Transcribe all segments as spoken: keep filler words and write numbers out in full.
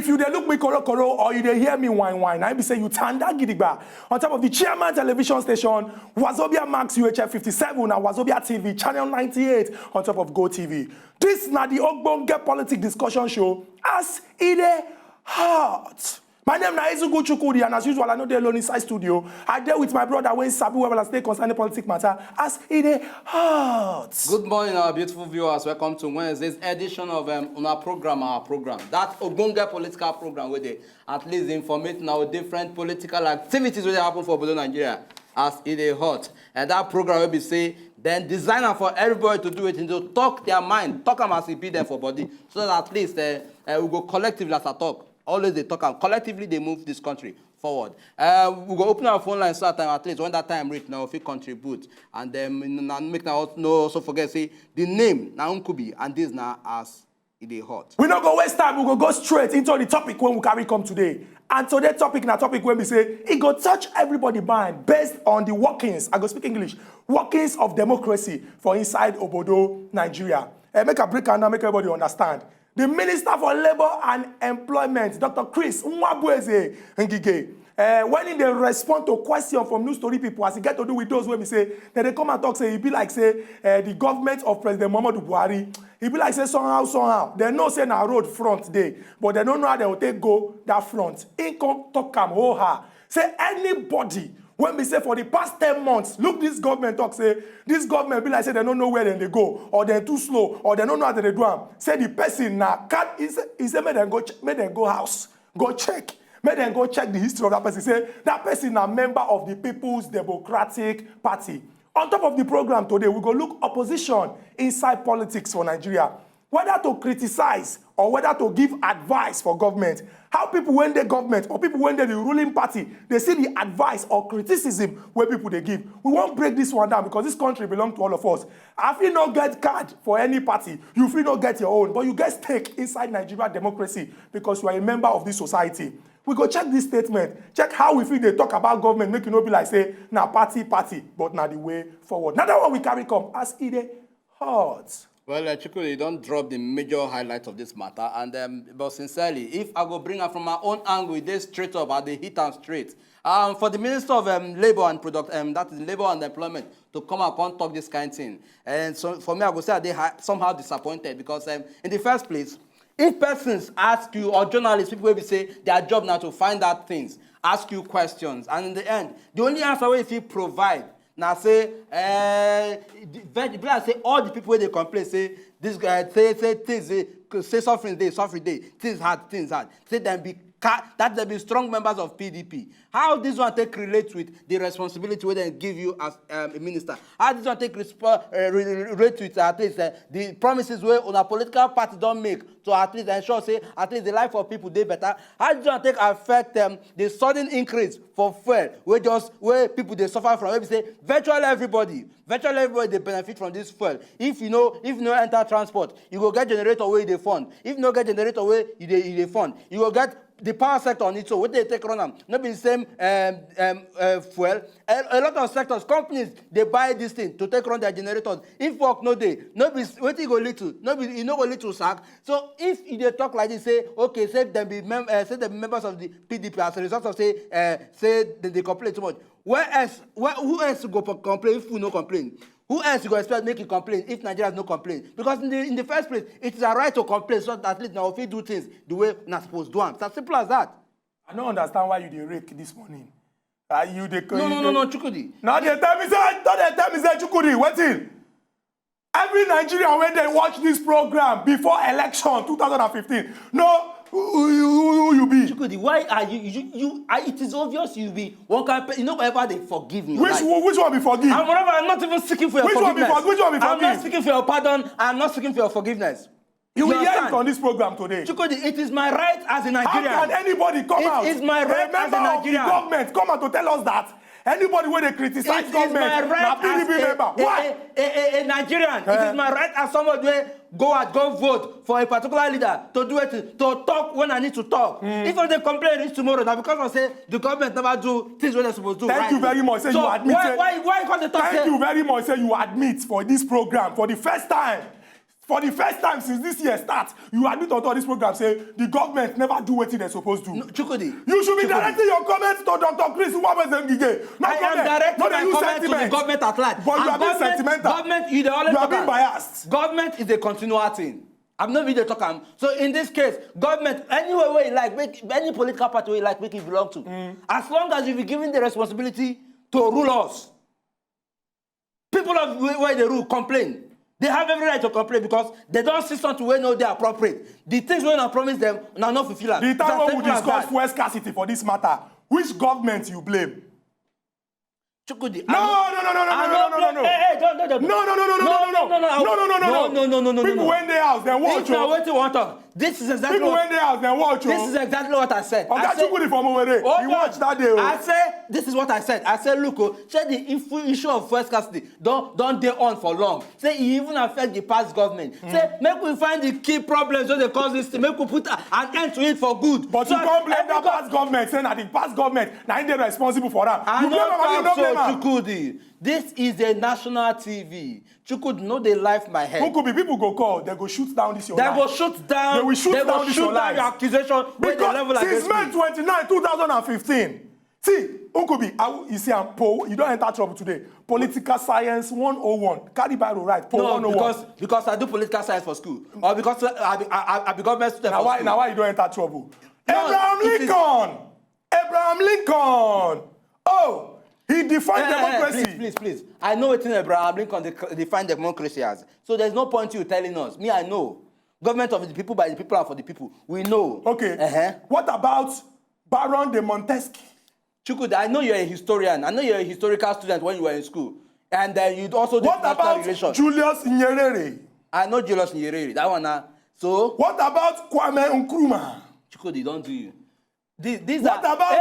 If you dey look me koro koro or you dey hear me whine whine, I be say you tanda gidigba on top of the chairman television station, Wazobia Max U H F fifty-seven and Wazobia T V channel ninety-eight on top of Go T V. This na the Ogbonge Politic Discussion Show as e dey hot. My name na Ezugu Chukwudi, and as usual, I no dey alone inside studio. I dey with my brother wey sabi well well as dey concerning politic matter as e dey hot. Good morning, our beautiful viewers. Welcome to Wednesday's edition of um, our program, our program. That Ogbonge political program where they at least informate now different political activities wey dey happen for Obodo Nigeria as e dey hot. And that program will be say, then design am for everybody to do it, to talk their mind, talk am as e be them for body, so that at least uh, uh, we go collectively as I talk. Always they talk am collectively, they move this country forward. Uh, we go open our phone line so that time at least when that time reach now, if you contribute and then na make now no also forget say the name na Nkubi and this na as e dey hot. We no go waste time, we go go straight into the topic when we carry come today. And today topic na topic when we say e go touch everybody mind based on the workings, I go speak English, workings of democracy for inside Obodo Nigeria. Uh, make a break and now make everybody understand. The Minister for Labour and Employment, Doctor Chris Nwabueze Ngige, uh, when he dey respond to question from news story people as e get to do with those wey be say dem dey come and talk say e be like say uh, the government of President Muhammadu Buhari, e be like say somehow somehow dem know say na road front dey, but dem no know how dem go take go that front. He come talk am ho ha say anybody when be say for the past ten months look this government talk say this government be like say dem no know where dem dey go or dem too slow or dem no know how dem dey do am, say the person na cat he say he say make dem go ch- make dem go house go check, make dem go check the history of that person say that person na member of the People's Democratic Party. On top of the program today we go look opposition inside politics for Nigeria, whether to criticize or whether to give advice for government, how people wey dey government or people wey dey the ruling party dey see the advice or criticism wey people dey give. We wan break this one down because this country belong to all of us. I fit no get card for any party, you fit no get your own, but you get stake inside Nigeria democracy because you are a member of this society. We go check this statement, check how we fit dey talk about government make e no be like say na party party but na the way forward. Na that one we carry come as e dey hot. Well, uh, Chukwu, you don drop the major highlight of this matter, and um, but sincerely, if I go bring am from my own angle, e dey straight up, I dey hit am straight. Um, for the Minister of um, Labour and Product, um, that is Labour and Employment, to come out come talk this kind thing, and so for me, I go say I dey hi- somehow disappointed because um, in the first place, if persons ask you or journalists, people wey be say their job na to find out things, ask you questions, and in the end, the only answer wey you fit provide na say eh the vet be like say all the people wey dey complain say this guy say say things dey say suffering dey suffering dey things hard things hard say dem be ca that dem be strong members of P D P. How this one take relate with the responsibility wey dem give you as um, a minister? How this one take respo uh, re- re- relate with at least uh, the promises wey una political party don make to at least ensure say at least the life of people dey better? How this one take affect um, the sudden increase for fuel wey just wey people dey suffer from, wey be say virtually everybody virtually everybody dey benefit from this fuel? If you no if you no enter transport, you go get generator wey you dey fund. If you no get generator wey you dey you dey fund, you go get the power sector on its own. Wetin dey take run am? No be the same um, um, uh, fuel. A, a lot of sectors, companies dey buy this thing to take run their generators. If work no dey, no be s- wetin e go lead to, no be e no go lead to sack. So if you dey talk like this, say okay, say dem be mem uh, say dem be members of the P D P as a result of say uh, say dem dey complain too much. Where else? Where, who else go po- complain if we no complain? Who else you go expect make you complain if Nigerians no complain? Because in the in the first place, it is a right to complain so that at least now we fit do things the way na suppose do am. It's as simple as that. I no understand why you dey rake this morning. Uh, you dey No, no, no, no, Chukudi. No dey tell me say no dey tell me say Chukudi wetin? Every Nigerian wey dey watch this program before election two thousand and fifteen no who who who you be. Chukudi, why are you you you? Are, it is obvious you be one kind. Pe- you no go ever dey forgive me. Which Like, one- which one be forgive? I'm whatever. I'm not even seeking for your Which one be forgiveness. for- which one be I'm not forgive? Seeking for your pardon. I'm not seeking for your forgiveness. You will You hear it understand? On this program today. Chukudi, it is my right as a How Nigerian. Can anybody come It out? Is my A right as member a of the Nigerian. Government come out to tell us that anybody wey dey criticize It is government my na right as P D P a, member. a, Why? a, a, a, a Nigerian. It Eh. Is my right as somebody wey go out go vote for a particular leader to do it, to talk when I need to talk. If I dey complain reach tomorrow, na because I say the government never do things wey dem suppose do. Thank right. You very much. Say So you admit. why say, why why you come dey talk Thank say You very much. Say you admit for this program for the first time. For the first time since this year start, you admit on top this program say the government never do wetin dem suppose do. Chukwudi. You should be directing your comments to Doctor Chris Nwabuzor Ngige. No I am comment. directing No dey my use comments to the sentiment. Government at large. But you And are being government, sentimental. Government, you dey always You are talk being am. Biased. Government is a continual thing. I'm not really dey talk am. So in this case, government, anywhere where you like, make any political party where you like, make you belong to. As long as you be given the responsibility to rule us, people of where, where they rule complain. They have every right to complain because they don't see something where no dey appropriate. The things wey una promise them, una no fulfill am. The It's time as when we simple as discuss that. Fuel scarcity for this matter, which government you blame? Chukwudi. No, I no, no, no, no, I no, no, no, no, no. Hey, hey, don't, don't, don't. No, no, no, no, no, no, no, no, no, no, no, no, no. No, no, no, no, no, no, People no. when they house, they watch. If na Oh. wetin you want talk, this is exactly People what when they house, they watch. this Oh. is exactly what I said. I Oga said, Chukwudi from Owerri, Hold he on. Watch that day. Oh. I say this is what I said. I say, look, oh, say the inf- issue of fuel scarcity don't don't dey on for long. Say e even affect the past government. Say make we find the key problems wey dey cause this thing. Make we put a- an end to it for good. But So you can't blame every that go- past government, saying that the past government, now they responsible for that. I You blame no am, you talk don't blame so, am. Chukwudi. This is a national T V. Chukwudi, no dey lie for my head. Who could be people go call, they go shoot down this your They life. go shoot down. They will shoot they go down this shoot your down your life. Accusation wey dey Because level since against May me. Twenty-nine, two thousand and fifteen, see, Uncle B, I, you see, I'm poor. You don't enter trouble today. Political science one oh one. Carry Bible right. Poor No, one oh one. because because I do political science for school, or because I be, I, I, I be government student Now for why, school. Now why you don't enter trouble? No, Abraham it is- Lincoln. Abraham Lincoln. Oh, he defined Eh, eh, eh, democracy. Please, please, please. I know wetin Abraham Lincoln dey cr- define democracy as. So there's no point you telling us. Me, I know. Government of the people, by the people, and for the people. We know. Okay. Uh-huh. What about Baron de Montesquieu? Chukwudi, I know you're a historian. I know you're a historical student when you were in school. And uh, you also did What national about relations. Julius Nyerere? I know Julius Nyerere. That one now. So, What about Kwame Nkrumah? Chukwudi, don't do you. These, these What are, about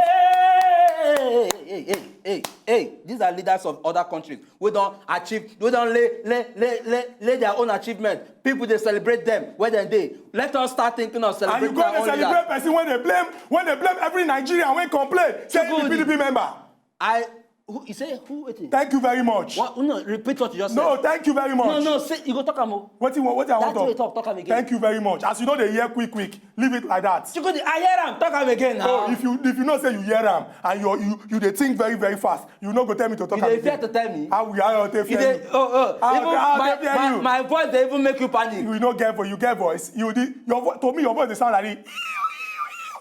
Hey, hey, hey, hey, hey, hey, hey, hey, hey. These are leaders of other countries. We don't achieve, we don't lay, lay, lay, lay, lay their own achievement. People, they celebrate them where they dey. Let us start thinking of And you celebrating go our to own celebrate leaders. Person when they blame, when they blame every Nigerian, when complain, say you be Chukwudi. P D P member. I, who, you say, who, wait. Thank you very much. What, no, repeat what you just No, said. Thank you very much. No, no, say, you go talk am o. What you want? What I want That way to talk, talk am again. Thank you very much. As you know, they hear quick, quick. Leave it like that. Chukwudi, I hear am, talk am again now. Oh, if you if you know say you hear am and you you you dey think very very fast, you no go tell me to talk You am dey again. fear to tell me? How will I tell You dey, you? oh, oh, How- even how my, dey fear my, you? My voice dey even make you panic. You no get voice. You get voice. You the your vo- to me your voice dey sound like this.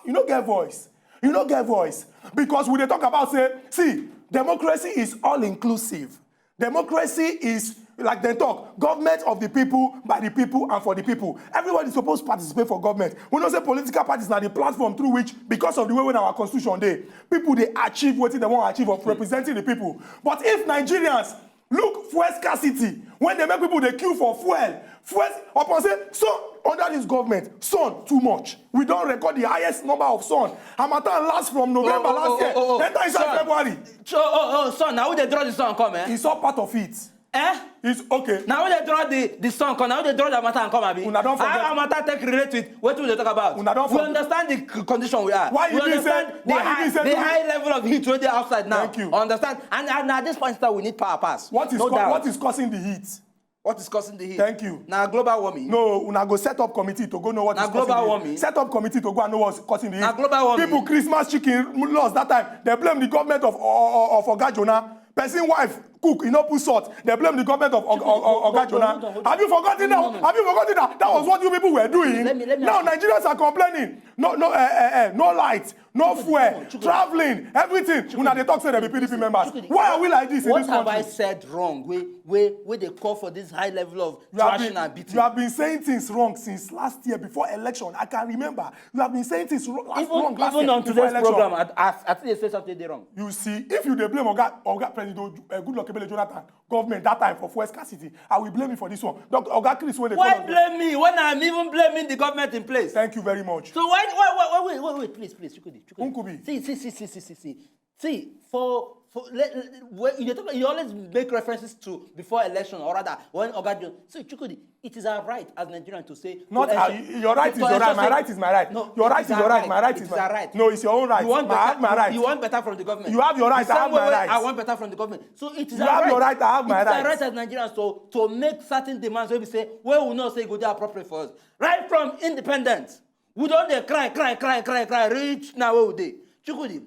You no get voice. You no get voice because we dey talk about say see democracy is all inclusive. Democracy is like dem talk government of the people by the people and for the people. Everybody suppose participate for government. We know say political parties na the platform through which because of the way wey our constitution dey people dey achieve wetin dem wan achieve of representing the people. But if Nigerians look fuel scarcity when dey make people dey queue for fuel fuel upon say so under this government sun too much we don record the highest number of sun harmattan last from november Oh, oh, last oh, year oh, oh, enter inside sun. February. So, oh, oh, so now we dey draw the sun come, eh? It's all part of it. Eh? It's okay. Now we dey draw the, the sun come, now we dey draw the harmattan come, abi? Una don forget. How harmattan take relate with wetin we dey talk about? Una don We forget. Understand the c- condition we are. Why you We mean say- understand the why you high, mean say the do- high level of heat wey dey outside now. Thank you. Understand? And, and at this point, now we need power pass. What is No co- doubt. What is causing the heat? What is causing the heat? Thank you. Now global warming. No, una go set up committee to go know what Na is causing global the warming. Heat. Set up committee to go and know what's causing the heat. Na global warming. People Christmas chicken lost that time. They blame the government of of, of Oga Jonah. Person wife cook, you know, put salt. They blame the government of, of, of, of Oga Jonah. Have you forgotten now? Have you forgotten that? That was what you people were doing. Let me- let me Now ask you. Nigerians are complaining. No, no, uh, uh, uh, no light, no fuel, traveling, everything. Una dey talk say they be P D P members. Why are we like this in What this have I country? Said wrong? We we we dey call for this high level of You have, thrashing been, and beating. You have been saying things wrong since last year before election. I can remember. You have been saying things wrong, last, Even, wrong last even year on before today's election. Program, I, I, I think they say something dey wrong. You see, if you dey blame Oga, Oga President uh, Goodluck Ebele Jonathan, government that time for fuel scarcity, I will blame you for this one. Doctor Oga Chris wey dey Why follow me. Blame me when I'm even blaming the government in place? Thank you very much. So why why why why wait wait wait please please Chukwudi Chukwudi. Nkubi. See see see see see see see see for for, let, let- when you, dey talk, you always make references to before election, or rather when Oga Jones. So Chukwudi, it is our right as Nigerians to say, Not to uh, ensure- your right to- is to your right. ensure My say- right is my right. No, Your it right is is our your right. right. My right It is is my our right. right. No, it's your own right. You want I better, have my you- right. You want better from the government. You have your right, I have The my same way right. I want better from the government. So it is You our have your right. Right, I have my It's our right. Right as Nigerians to to make certain demands wey be say wey we know say e go dey appropriate for us. Right from independence, we don dey cry, cry, cry, cry, cry reach now wey we dey. Chukwudi,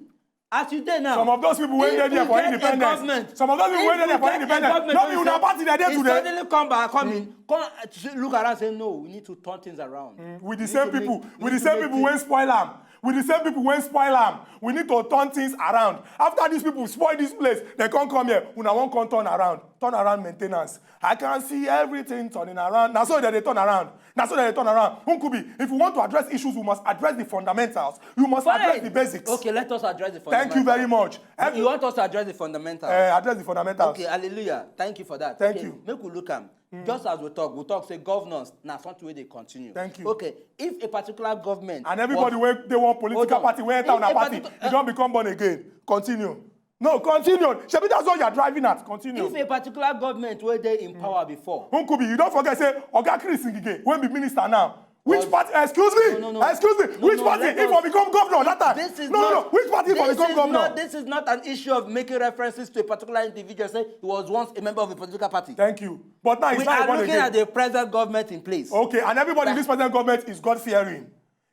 as you dey now. Some of those people wey if dey there we for get a independence. Government, Some of those people if wey dey we there for get a independence. Government No wey be una say party dey there e today. Suddenly come back, come in, come uh, look around say no, we need to turn things around. With We the same need to people, make- with we the need to same make people things- wey spoil am. With the same people wey spoil am. We need to turn things around. After these people spoil this place, they come come here. Una wan come turn around. Turn around maintenance. I can see everything turning around. Na so they dey turn around. Na so they dey turn around. Nkubi, if you want to address issues, we must address the fundamentals. You must Fine. Address the basics. Okay, let us address the Thank fundamentals. You very much. You want us to address the fundamentals? Uh, address the fundamentals. Okay, hallelujah. Thank you for that. Thank Okay, you. Make we look am. Mm. Just as we talk, we talk say governance na something wey dey continue. Thank you. Okay, if a particular government And everybody wey dey one political party wey enter on a party, you don become born again. Continue. No, continue. Shebi that's what you are driving at. Continue. If a particular government wey dey in power before. Nkubi, you don forget say Oga Chris Ngige, wey be minister now, which party? Excuse me. No, no, no. Excuse me. No, Which no, party? Let If us, I become governor that time. This is No, not, no, no. Which party? If I This become is governor. Not, this is not an issue of making references to a particular individual. Say he was once a member of a political party. Thank you. But now he's We not are born looking again. At the present government in place. Okay, and everybody in this present government is God fearing.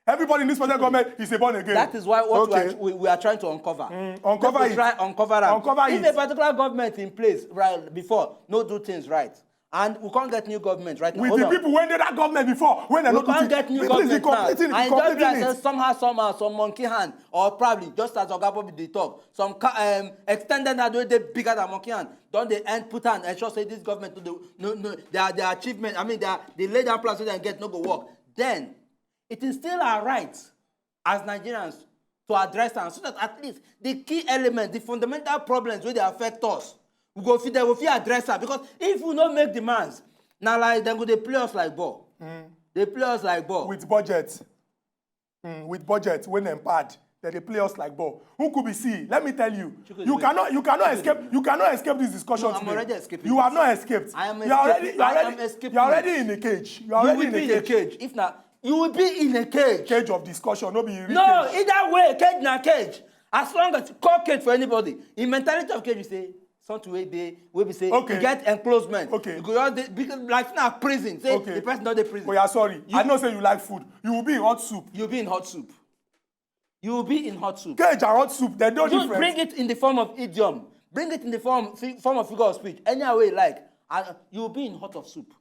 Everybody in this present government is a born again. That is why what Okay. we, are, we, we are trying to uncover. Mm, uncover Make we it. Try uncover am. Uncover If it. A particular government in place right before no do things right, and we can't get new government right now. With Hold the on. People wey dey that government before, when they We no do can't things, get new please government be completing, now. be And just be completing like it. Say somehow, somehow, some monkey hand, or probably just as Oga Bobby dey talk, some ca- um, extended hand wey dey bigger than monkey hand don dey end put hand ensure say this government no dey no no their their achievement, I mean their the laid down plans wey dem get no go work. Then it is still our right as Nigerians to address am so that at least the key elements, the fundamental problems wey dey affect us, we go fit dem go fit address am, because if we no make demands, na like dem go dey play us like ball. Dey play us like ball. With budget. Mm, with budget wey dem pad, dem dey play us like ball. Nkubi, see, let me tell you, Chukwudi, you wait. Cannot, you cannot Chukwudi, escape, wait. You cannot escape this discussion No, I'm today. Already escaping. You It. Have not escaped. I am You are already, escaping. You are I already, am escaping. You are already in a cage. You are You already will in be a in a cage. cage if not. You will be in a cage. Cage of discussion, no be written No, cage. Either way, cage na cage. As long as call cage for anybody, in mentality of cage, you say something wey dey wey be say Okay. You get enclosement. Okay. You go just dey because like na prison. Say Okay. The person don dey prison. Oh yeah, sorry. You- I know say you like food. You will be in hot soup. You'll be in hot soup. You will be in hot soup. Cage and hot soup, they don't You different. Bring it in the form of idiom. Bring it in the form fi- form of figure of speech. Any way you like, and you will be in hot of soup.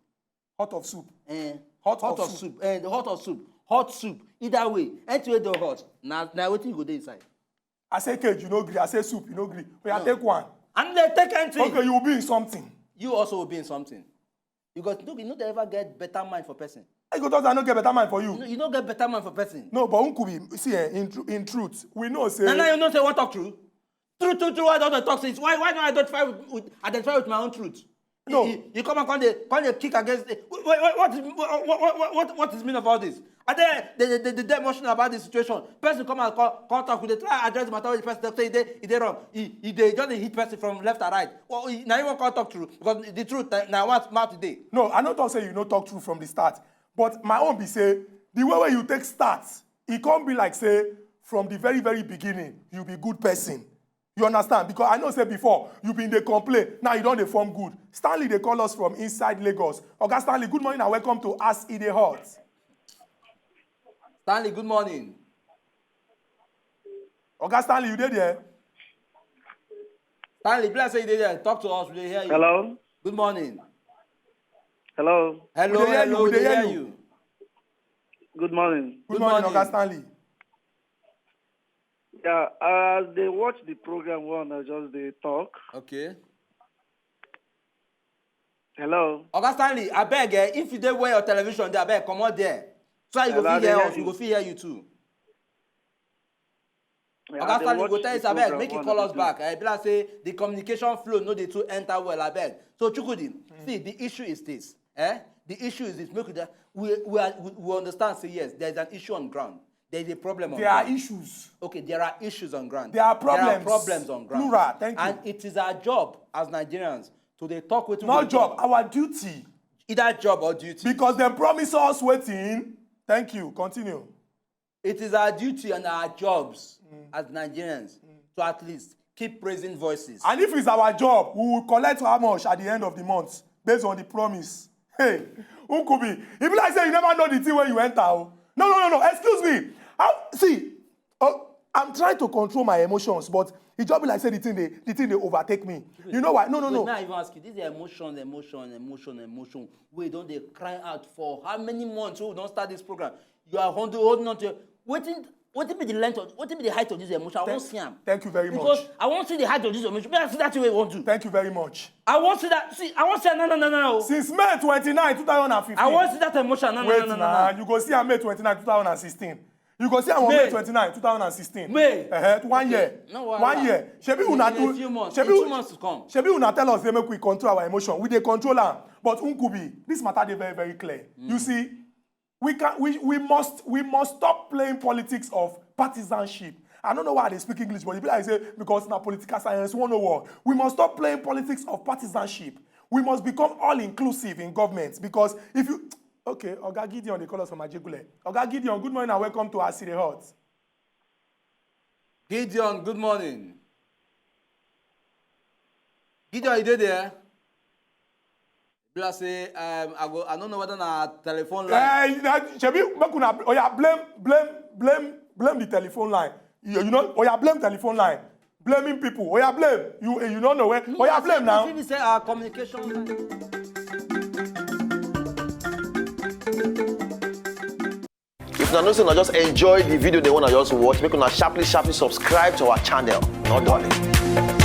Hot of soup. Eh, Hot hot of of soup. soup. Eh, the hot of soup. Hot soup. Either way, anything wey dey hot, na na wetin you go dey inside. I say cage, you no gree. I say soup, you no gree. We are No. Take one. And they take anything. Okay, you will be in something. You also will be in something. Because no, you no dey ever get better mind for person. I go talk, I no get better mind for you. You no, you no get better mind for person. No, but Nkubi, see, eh, in, tru- in truth, we know say. Na now you know say what talk true. True, true, true. I don't talk since. Why, why not identify with, with identify with my own truth? No. You, you, you come and come dey come dey kick against. Wait, wait, wait, what is what what what what what is mean of all this? And then they they they, they dey emotional about the situation. Person come and come come talk. We dey try address the matter with the person. Say e dey e dey wrong. E e dey just dey hit person from left and right. Well, e, na you wan come talk true because the truth na na one mouth e dey. No, I no talk say you no talk true from the start. But my own be say the way wey you take start, e come be like say from the very very beginning you be good person. You understand? Because I know say before you been dey complain, now you don dey form good. Stanley dey call us from inside Lagos. Oga Stanley, good morning and welcome to As E Dey Hot. Stanley, good morning. Oga Stanley, you dey there? Stanley, bless say you dey there. Talk to us. We dey hear you. Hello? Good morning. Hello? Hello, We dey hear hello, you, we we dey dey hear hear you. You. Good morning. Good Good morning, morning. Oga Stanley. Yeah, as they watch the program one, I just they talk. Okay. Hello? Oga Stanley, abeg, eh, if you dey where your television dey, abeg, comot there. So you go Hello, fit hear I dey us, hear we go you. Fit hear you too. Yeah, Oga as they Stanley, watch go tell the us, abeg, program make you one, call I us dey back. Eh, be like say the communication flow no dey too enter well, abeg. So Chukwudi, Mm. See, the issue is this. Eh? The issue is this. Make we, we, we, are, we, we understand, say yes, there is an issue on ground. There's a problem on There are ground. issues. Okay, there are issues on ground. There are There are problems. problems on ground. Plural, thank you. And it is our job as Nigerians to dey talk with Not job, our duty. Either job or duty. Because dem promise us wetin. Thank you. Continue. It is our duty and our jobs as Nigerians to at least keep raising voices. And if it's our job, we will collect how much at the end of the month based on the promise. Hey, Nkubi, e be like say you never know the thing wey you enter o. No, no, no, no. Excuse me. How, see, oh, I'm trying to control my emotions, but e just be like say the thing dey the thing dey overtake me. You know why? No, no, Wait, no. May I even ask you? This is emotion, emotion, emotion, emotion. We don dey cry out for how many months wey we don start this program? You are holding, holding on to wetin wetin be the length of wetin be the height of this emotion? I wan see am. Thank you very Because much. I wan see the height of this emotion. May I see that thing wey you wan do? Thank you very much. I wan see that. See, I wan see am now, now, now, now. Since May twenty-nine, two thousand and fifteen. I wan see that emotion now, now, Wait now, now, now, now. You go see am May twenty-nine, two thousand and sixteen. You go see am on May May. twenty-nine, two thousand and sixteen. May. Uh-huh, one year. No wahala. One year. Shebi una In a do. few months. Shebi In two months to come. Shebi una tell us say make we control our emotion. We dey control am. But Nkubi, this matter dey very very clear. You see, we can we, we must we must stop playing politics of partisanship. I don't know why I dey speak English, but e be like say because na political science one oh one. We must stop playing politics of partisanship. We must become all inclusive in government because if you okay, Oga Gideon dey call us from Ajegunle. Oga Gideon, good morning and welcome to Asire Hot. Gideon, good morning. Gideon, you dey there? Be like say um, I go. I don't know whether na telephone line. Eh, na shebi make una oya blame blame blame blame the telephone line. You, you know oya blame telephone line. Blaming people. Oya blame. You you no know where. Oya blame now. If we say our communication line. If una know say una just enjoy the video dem wey una just watch, make una sharply sharply subscribe to our channel. No darling.